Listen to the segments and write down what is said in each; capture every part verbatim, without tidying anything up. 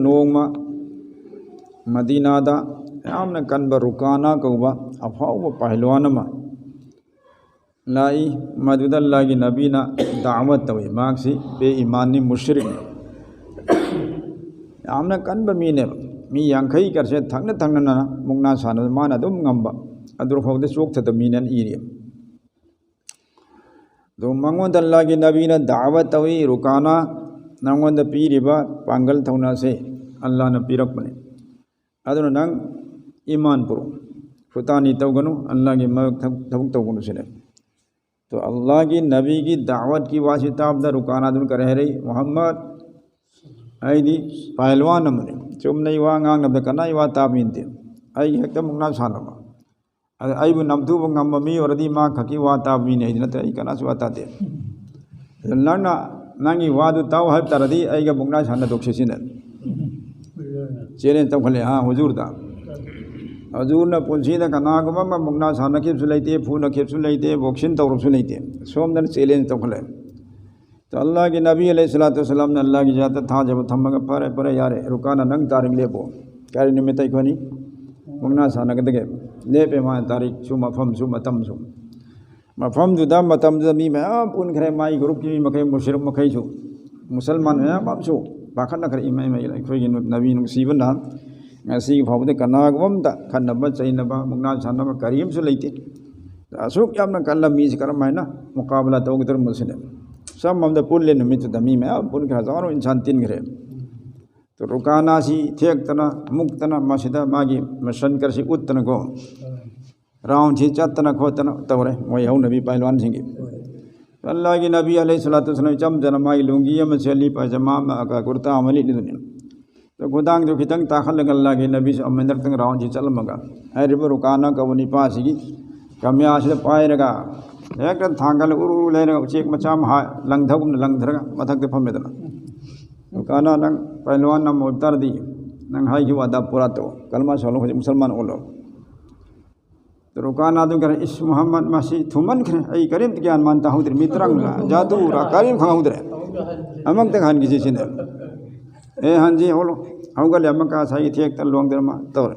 ꯅꯣꯡꯃ ꯃꯗꯤꯅꯥꯗ ꯌꯥꯝꯅ ꯀꯟꯕ ꯔꯨꯀꯥꯅꯥ ꯀꯧꯕ ꯑꯐꯥꯎꯕ ꯄꯍꯜꯋꯥꯟ ꯑꯃ ꯂꯥꯛꯏ꯫ ꯃꯗꯨꯗ ꯑꯜꯂꯥꯍꯒꯤ ꯅꯕꯤꯅ ꯗꯥꯋꯠ ꯇꯧꯏ꯫ ꯃꯍꯥꯛꯁꯤ ꯕꯦ ꯏꯃꯥꯟꯅꯤ, ꯃꯨꯁ꯭ꯔꯤꯛꯅꯤ꯫ ꯌꯥꯝꯅ ꯀꯟꯕ ꯃꯤꯅꯦꯕ꯫ ꯃꯤ ꯌꯥꯡꯈꯩ ꯀꯔꯁꯦ ꯊꯪꯅ ꯊꯪꯅꯅ ꯃꯨꯛꯅꯥ ꯁꯥꯟꯅꯕ ꯃꯥꯅ ꯑꯗꯨꯝ ꯉꯝꯕ꯫ ꯑꯗꯨꯐꯥꯎꯗ ꯆꯣꯛꯊꯗꯕ ꯃꯤꯅꯦꯅ ꯏꯔꯤ꯫ ꯑꯗꯨ ꯃꯉꯣꯟꯗ ꯑꯜꯂꯥꯍꯒꯤ ꯅꯕꯤꯅ ꯗꯥꯋꯠ ꯇꯧꯏ, "ꯔꯨꯀꯥꯅꯥ, ꯅꯉꯣꯟꯗ ꯄꯤꯔꯤꯕ ꯄꯥꯡꯒꯜ ꯊꯧꯅꯥꯁꯦ ꯑꯜꯂꯥꯍꯅ ꯄꯤꯔꯛꯄꯅꯤ꯫ ꯑꯗꯨꯅ ꯅꯪ ꯏꯃꯥꯟ ꯄꯨꯔꯛꯎ꯫ ꯐꯨꯇꯥꯅꯤ ꯇꯧꯒꯅꯨ, ꯑꯜꯂꯥꯍꯒꯤ ꯃꯥꯌꯣꯛ ꯊꯕꯛ ꯇꯧꯒꯅꯨ" ꯁꯤꯅꯦ꯫ ꯑꯗꯣ ꯑꯜꯂꯥꯍꯒꯤ ꯅꯕꯤꯒꯤ ꯗꯥꯋꯠꯀꯤ ꯋꯥꯁꯤ ꯇꯥꯕꯗ ꯔꯨꯀꯥꯅꯥꯗꯨꯅ ꯀꯔꯤ ꯍꯥꯏꯔꯛꯏ? "ꯃꯨꯍꯝꯃꯗ, ꯑꯩꯗꯤ ꯄꯍꯜꯋꯥꯟ ꯑꯃꯅꯤ꯫ ꯆꯨꯝꯅ ꯑꯩ ꯋꯥ ꯉꯥꯡꯅꯕꯗ ꯀꯅꯥ ꯑꯩ ꯋꯥ ꯇꯥꯕꯤꯗꯦ꯫ ꯑꯩꯒꯤ ꯍꯦꯛꯇ ꯃꯨꯛꯅꯥ ꯁꯥꯟꯅꯕ꯫ ꯑꯗ ꯑꯩꯕꯨ ꯅꯝꯊꯨꯕ ꯉꯝꯕ ꯃꯤ ꯑꯣꯏꯔꯗꯤ ꯃꯥ ꯈꯛꯀꯤ ꯋꯥ ꯇꯥꯕ ꯃꯤꯅꯤ, ꯑꯩꯗꯤ ꯅꯠꯇꯦ, ꯑꯩ ꯀꯅꯥꯁꯨ ꯋꯥ ꯇꯥꯗꯦ꯫ ꯑꯗꯨ ꯅꯪꯅ ꯅꯪꯒꯤ ꯋꯥꯗꯨ ꯇꯥꯎ ꯍꯥꯏꯕ ꯇꯥꯔꯗꯤ ꯑꯩꯒ ꯃꯨꯛꯅꯥ ꯁꯥꯟꯅꯊꯣꯛꯁꯤ" ꯁꯤꯅꯦ꯫ ꯆꯦꯂꯦꯟꯖ ꯇꯧꯈꯠꯂꯦ, ꯍꯥ, ꯍꯨꯖꯨꯔꯗ꯫ ꯍꯨꯖꯨꯔꯅ ꯄꯨꯟꯁꯤꯗ ꯀꯅꯥꯒꯨꯝꯕ ꯑꯃ ꯃꯨꯛꯅꯥ ꯁꯥꯟꯅꯈꯤꯕꯁꯨ ꯂꯩꯇꯦ, ꯐꯨꯅꯈꯤꯕꯁꯨ ꯂꯩꯇꯦ, ꯕꯣꯛꯁꯤꯡ ꯇꯧꯔꯕꯁꯨ ꯂꯩꯇꯦ꯫ ꯁꯣꯝꯗꯅ ꯆꯦꯂꯦꯟꯖ ꯇꯧꯈꯠꯂꯦ꯫ ꯑꯗꯣ ꯑꯜꯂꯥꯍꯒꯤ ꯅꯕꯤ ꯑꯂꯩꯍꯤ ꯁꯂꯥꯇꯨ ꯋꯁꯁꯂꯥꯝꯅ ꯑꯜꯂꯥꯍꯒꯤ ꯖꯥꯠꯇ ꯊꯥꯖꯕ ꯊꯝꯃꯒ, "ꯐꯔꯦ, ꯐꯔꯦ, ꯌꯥꯔꯦ, ꯔꯨꯀꯥꯅꯥ, ꯅꯪ ꯇꯥꯔꯤꯛ ꯂꯦꯞꯄꯣ꯫ ꯀꯔꯤ ꯅꯨꯃꯤꯠꯇ ꯑꯩꯈꯣꯏꯅꯤ ꯃꯨꯛꯅꯥ ꯁꯥꯟꯅꯒꯗꯒꯦ?" ꯂꯦꯞꯄꯦ ꯃꯥꯅ ꯇꯥꯔꯤꯛꯁꯨ, ꯃꯐꯝꯁꯨ, ꯃꯇꯝꯁꯨ꯫ ꯃꯐꯝꯗꯨꯗ, ꯃꯇꯝꯗꯨꯗ ꯃꯤ ꯃꯌꯥꯝ ꯄꯨꯟꯈ꯭ꯔꯦ, ꯃꯥꯒꯤ ꯒ꯭ꯔꯨꯞꯀꯤ ꯃꯤ ꯃꯈꯩ, ꯃꯨꯁ꯭ꯔꯤꯛ ꯃꯈꯩꯁꯨ, ꯃꯨꯁꯜꯃꯥꯟ ꯃꯌꯥꯝ ꯑꯃꯁꯨ ꯄꯥꯈꯠꯅꯈ꯭ꯔꯦ꯫ "ꯏꯃꯥ, ꯏꯃꯥ, ꯑꯩꯈꯣꯏꯒꯤ ꯅꯕꯤ ꯅꯨꯡꯁꯤꯕꯅ ꯉꯁꯤꯒꯤ ꯐꯥꯎꯕꯗ ꯀꯅꯥꯒꯨꯝꯕ ꯑꯝꯇ ꯈꯠꯅꯕ ꯆꯩꯅꯕ, ꯃꯨꯛꯅꯥ ꯁꯥꯟꯅꯕ ꯀꯔꯤ ꯑꯃꯁꯨ ꯂꯩꯇꯦ꯫ ꯑꯁꯨꯛ ꯌꯥꯝꯅ ꯀꯜꯂ ꯃꯤꯁꯤ ꯀꯔꯝ ꯍꯥꯏꯅ ꯃꯨꯀꯥꯕꯂꯥ ꯇꯧꯒꯗꯧꯔꯤꯕꯅꯣ?" ꯁꯤꯅꯦ꯫ ꯆꯃꯝꯗ ꯄꯨꯜꯂꯦ ꯅꯨꯃꯤꯠꯇꯨꯗ, ꯃꯤ ꯃꯌꯥꯝ ꯄꯨꯟꯈ꯭ꯔꯦ, ꯍꯖꯥꯔꯣ ꯏꯟꯁꯥꯟ ꯇꯤꯟꯈ꯭ꯔꯦ꯫ ꯑꯗꯨ ꯔꯨꯀꯥꯅꯥꯁꯤ ꯊꯦꯛꯇꯅ, ꯃꯨꯛꯇꯅ, ꯃꯁꯤꯗ ꯃꯥꯒꯤ ꯃꯁꯟ ꯈꯔꯁꯤ ꯎꯠꯇꯅꯀꯣ, ꯔꯥꯎꯟꯁꯤ ꯆꯠꯇꯅ ꯈꯣꯠꯇꯅ ꯇꯧꯔꯦ ꯃꯣꯏ ꯍꯧꯅꯕꯤ ꯄꯍꯜꯋꯥꯟꯁꯤꯡꯒꯤ꯫ ꯑꯜꯂꯥꯍꯒꯤ ꯅꯕꯤ ꯑꯂꯩꯍꯤ ꯁꯂꯥꯇꯨ ꯋꯁꯁꯂꯥꯝ ꯏꯆꯝ ꯆꯝꯅ ꯃꯥꯒꯤ ꯂꯨꯡꯒꯤ ꯑꯃ ꯁꯦꯠꯂꯤ, ꯄꯥꯏꯖꯃꯥ ꯑꯃ, ꯀꯨꯔꯇꯥ ꯑꯃ ꯂꯤꯠꯂꯤꯗꯨꯅꯤ꯫ ꯑꯗꯣ ꯈꯨꯗꯥꯡꯗꯣ ꯈꯤꯇꯪ ꯇꯥꯈꯠꯂꯒ ꯑꯜꯂꯥꯍꯒꯤ ꯅꯕꯤꯁꯨ ꯑꯃꯨꯛꯇꯪ ꯔꯥꯎꯟꯁꯤ ꯆꯠꯂꯝꯃꯒ, ꯍꯥꯏꯔꯤꯕ ꯔꯨꯀꯥꯅꯥ ꯀꯧꯕ ꯅꯤꯄꯥꯁꯤꯒꯤ ꯀꯃꯤꯌꯥꯁꯤꯗ ꯄꯥꯏꯔꯒ ꯍꯦꯛꯇ ꯊꯥꯡꯒꯠꯂ ꯎꯔꯨ ꯎꯔꯨ ꯂꯩꯔꯒ ꯎꯆꯦꯛ ꯃꯆꯥ ꯑꯃ ꯍꯥ-, ꯂꯪꯊꯒꯨꯝꯅ ꯂꯪꯊꯔꯒ ꯃꯊꯛꯇ ꯐꯝꯃꯦꯗꯅ꯫ "ꯔꯨꯀꯥꯅꯥ, ꯅꯪ ꯄꯍꯜꯋꯥꯟ ꯑꯃ ꯑꯣꯏꯕ ꯇꯥꯔꯗꯤ ꯅꯪ ꯍꯥꯏꯈꯤꯕ ꯋꯥꯗꯥ ꯄꯨꯔꯥ ꯇꯧ꯫ ꯀꯂꯃꯥ ꯁꯣꯜꯂꯣ, ꯍꯧꯖꯤꯛ ꯃꯨꯁꯜꯃꯥꯟ ꯑꯣꯜꯂꯣ"꯫ ꯔꯨꯀꯥꯅꯥꯗꯨ ꯀꯔꯤ, "ꯏꯁ, ꯃꯨꯍꯝꯃꯗ, ꯃꯁꯤ ꯊꯨꯃꯟꯈ꯭ꯔꯦ, ꯑꯩ ꯀꯔꯤꯝꯇ ꯒ꯭ꯌꯥꯟ ꯃꯥꯟ ꯇꯥꯍꯧꯗ꯭ꯔꯦ, ꯃꯤꯇ꯭ꯔꯪꯂ, ꯖꯥꯗꯨꯔ, ꯀꯔꯤꯝ ꯈꯪꯍꯧꯗ꯭ꯔꯦ꯫ ꯑꯃꯨꯛꯇꯪ ꯍꯟꯈꯤꯁꯤ" ꯁꯤꯅꯦ꯫ ꯑꯦ ꯍꯟꯖꯤ ꯍꯧꯒꯠꯂꯣ, ꯍꯧꯒꯠꯂꯦ, ꯑꯃꯨꯛꯀ ꯉꯁꯥꯏꯒꯤ ꯊꯦꯛꯇ ꯂꯣꯡꯗꯅ ꯑꯃ ꯇꯧꯔꯦ꯫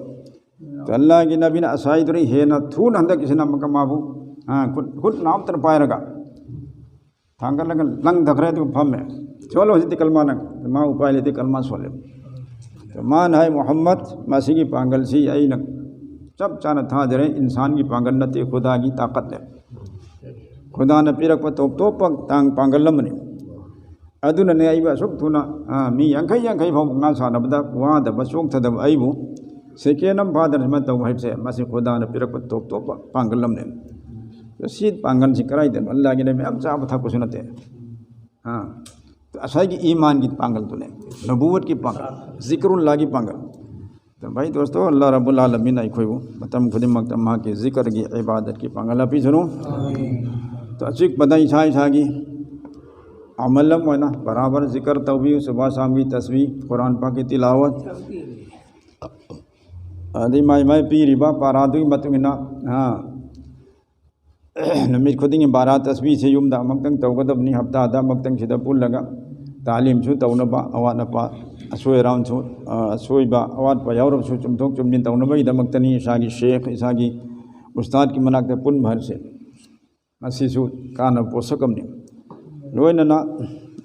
ꯑꯗꯣ ꯑꯜꯂꯥꯍꯒꯤ ꯅꯕꯤꯅ ꯉꯁꯥꯏꯗꯨꯗꯒꯤ ꯍꯦꯟꯅ ꯊꯨꯅ ꯍꯟꯗꯛꯀꯤꯁꯤꯅ ꯑꯃꯨꯛꯀ ꯃꯥꯕꯨ, ꯑ, ꯈꯨꯠ, ꯈꯨꯠ ꯅꯥꯝꯇꯅ ꯄꯥꯏꯔꯒ ꯊꯥꯡꯒꯠꯂꯒ ꯂꯪꯊꯈ꯭ꯔꯦ, ꯑꯗꯨꯒ ꯐꯝꯃꯦ꯫ ꯁꯣꯜꯂꯣ ꯍꯧꯖꯤꯛꯇꯤ ꯀꯜꯃꯥ ꯅꯪ꯫ ꯃꯥ ꯎꯄꯥꯏ ꯂꯩꯇꯦ, ꯀꯜꯃꯥ ꯁꯣꯜꯂꯦ꯫ ꯑꯗꯣ ꯃꯥꯅ ꯍꯥꯏ, "ꯃꯨꯍꯝꯃꯗ, ꯃꯁꯤꯒꯤ ꯄꯥꯡꯒꯜꯁꯤ ꯑꯩꯅ ꯆꯞ ꯆꯥꯅ ꯊꯥꯖꯔꯦ, ꯏꯟꯁꯥꯟꯒꯤ ꯄꯥꯡꯒꯜ ꯅꯠꯇꯦ, ꯈꯨꯗꯥꯒꯤ ꯇꯥꯀꯠꯅꯦ꯫ ꯈꯨꯗꯥꯅ ꯄꯤꯔꯛꯄ ꯇꯣꯞ ꯇꯣꯞꯄ ꯇꯥꯡ ꯄꯥꯡꯒꯜ ꯑꯃꯅꯤ꯫ ꯑꯗꯨꯅꯅꯦ ꯑꯩꯕꯨ ꯑꯁꯨꯛ ꯊꯨꯅ, ꯑ, ꯃꯤ ꯌꯥꯡꯈꯩ ꯌꯥꯡꯈꯩ ꯐꯥꯎꯕ ꯉꯥ ꯁꯥꯟꯅꯕꯗ ꯋꯥꯗꯕ, ꯆꯣꯛꯊꯗꯕ ꯑꯩꯕꯨ ꯁꯦꯀꯦꯟ ꯑꯃ ꯐꯥꯗꯅ ꯁꯨꯃꯥꯏꯅ ꯇꯧꯕ ꯍꯥꯏꯕꯁꯦ, ꯃꯁꯤ ꯈꯨꯗꯥꯅ ꯄꯤꯔꯛꯄ ꯇꯣꯞ ꯇꯣꯞꯄ ꯄꯥꯡꯒꯜ ꯑꯃꯅꯤ꯫ ꯑꯗꯣ ꯁꯤ ꯄꯥꯡꯒꯜꯁꯤ ꯀꯗꯥꯏꯗꯅꯣ? ꯑꯜꯂꯥꯍꯒꯤꯅꯦ, ꯃꯌꯥꯝ ꯆꯥꯕ ꯊꯛꯄꯁꯨ ꯅꯠꯇꯦ꯫ ꯑꯥ, ꯉꯁꯥꯏꯒꯤ ꯏꯃꯥꯟꯒꯤ ꯄꯥꯡꯒꯜꯗꯨꯅꯦ, ꯅꯕꯨꯋꯠꯀꯤ ꯄꯥꯡꯒꯜ, ꯖꯤꯀꯔꯨꯜꯂꯥꯍꯒꯤ ꯄꯥꯡꯒꯜ꯫ ꯑꯗꯣ ꯚꯥꯏ ꯗꯣꯁꯇꯣ, ꯑꯜꯂꯥꯍ ꯔꯕꯨꯜ ꯑꯥꯂꯃꯤꯟꯅ ꯑꯩꯈꯣꯏꯕꯨ ꯃꯇꯝ ꯈꯨꯗꯤꯡꯃꯛꯇ ꯃꯍꯥꯛꯀꯤ ꯖꯤꯀꯔꯒꯤ, ꯏꯕꯥꯗꯠꯀꯤ ꯄꯥꯡꯒꯜ ꯍꯥꯞꯄꯤꯁꯅꯨ꯫ ꯑꯗꯣ ꯑꯆꯤꯛꯄꯗ ꯏꯁꯥ ꯏꯁꯥꯒꯤ ꯑꯃꯜ ꯑꯃ ꯑꯣꯏꯅ ꯕꯔꯥꯕꯔ ꯖꯤꯀꯔ ꯇꯧꯕꯤꯌꯨ꯫ ꯁꯨꯕꯍ ꯁꯥꯝꯒꯤ ꯇꯁꯕꯤꯍ, ꯀꯨꯔꯥꯟ ꯄꯥꯛꯀꯤ ꯇꯤꯂꯥꯋꯠ, ꯑꯗꯩ ꯃꯥꯏ ꯃꯥꯏ ꯄꯤꯔꯤꯕ ꯄꯥꯔꯥꯗꯨꯒꯤ ꯃꯇꯨꯡ ꯏꯟꯅ, ꯑꯥ, ꯅꯨꯃꯤꯠ ꯈꯨꯗꯤꯡꯒꯤ ꯕꯥꯔꯥ ꯇꯁꯕꯤꯁꯦ ꯌꯨꯝꯗ ꯑꯃꯨꯛꯇꯪ ꯇꯧꯒꯗꯕꯅꯤ, ꯍꯞꯇꯥꯗ ꯑꯃꯨꯛꯇꯪ ꯁꯤꯗ ꯄꯨꯜꯂꯒ ꯇꯥꯂꯤꯝꯁꯨ ꯇꯧꯅꯕ, ꯑꯋꯥꯠ ꯑꯄꯥ, ꯑꯁꯣꯏ ꯑꯔꯥꯟꯁꯨ, ꯑ, ꯑꯁꯣꯏꯕ ꯑꯋꯥꯠꯄ ꯌꯥꯎꯔꯕꯁꯨ ꯆꯨꯝꯊꯣꯛ ꯆꯨꯝꯁꯤꯟ ꯇꯧꯅꯕꯒꯤꯗꯃꯛꯇꯅꯤ꯫ ꯏꯁꯥꯒꯤ ꯁꯦꯈ, ꯏꯁꯥꯒꯤ ꯎꯁꯇꯥꯗꯀꯤ ꯃꯅꯥꯛꯇ ꯄꯨꯟꯕ ꯍꯥꯏꯕꯁꯦ, ꯃꯁꯤꯁꯨ ꯀꯥꯟꯅꯕ ꯄꯣꯠꯁꯛ ꯑꯃꯅꯤ꯫ ꯂꯣꯏꯅꯅ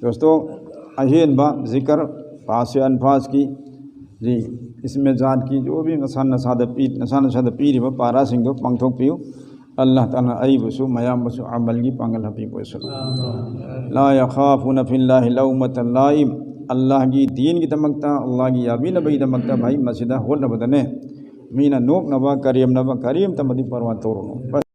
ꯗꯣꯁꯇꯣ, ꯑꯍꯦꯟꯕ ꯖꯤꯀꯔ, ꯄꯥꯁꯦ ꯑꯟꯐꯥꯁꯀꯤ, ꯖꯤ, ꯏꯁꯃꯦ ꯖꯥꯠꯀꯤ, ꯖꯣ ꯚꯤ ꯅꯁꯥ ꯅꯁꯥꯗ ꯄꯤ-, ꯅꯁꯥ ꯅꯁꯥꯗ ꯄꯤꯔꯤꯕ ꯄꯥꯔꯥꯁꯤꯡꯗꯣ ꯄꯥꯡꯊꯣꯛꯄꯤꯌꯨ꯫ ꯑꯜꯂꯥꯍ ꯇꯥꯂꯥ ꯑꯩꯕꯨꯁꯨ ꯃꯌꯥꯝꯕꯨꯁꯨ ꯑꯃꯜꯒꯤ ꯄꯥꯡꯒꯜ ꯍꯥꯞꯄꯤꯕ ꯑꯣꯏꯁꯅꯨ꯫ ꯂꯥ ꯌꯈꯥꯐꯨꯅ ꯐꯤꯜꯂꯥꯍꯤ ꯂꯧꯃꯇ ꯂꯥꯏꯝ꯫ ꯑꯜꯂꯥꯍꯒꯤ ꯗꯤꯟꯒꯤꯗꯃꯛꯇ, ꯑꯜꯂꯥꯍꯒꯤ ꯌꯥꯕꯤꯅꯕꯒꯤꯗꯃꯛꯇ ꯚꯥꯏ ꯃꯁꯤꯗ ꯍꯣꯠꯅꯕꯗꯅꯦ, ꯃꯤꯅ ꯅꯣꯛꯅꯕ, ꯀꯔꯦꯝꯅꯕ ꯀꯔꯤꯝꯇꯃꯗꯤ ꯄꯔꯋꯥ ꯇꯧꯔꯨꯅꯨ꯫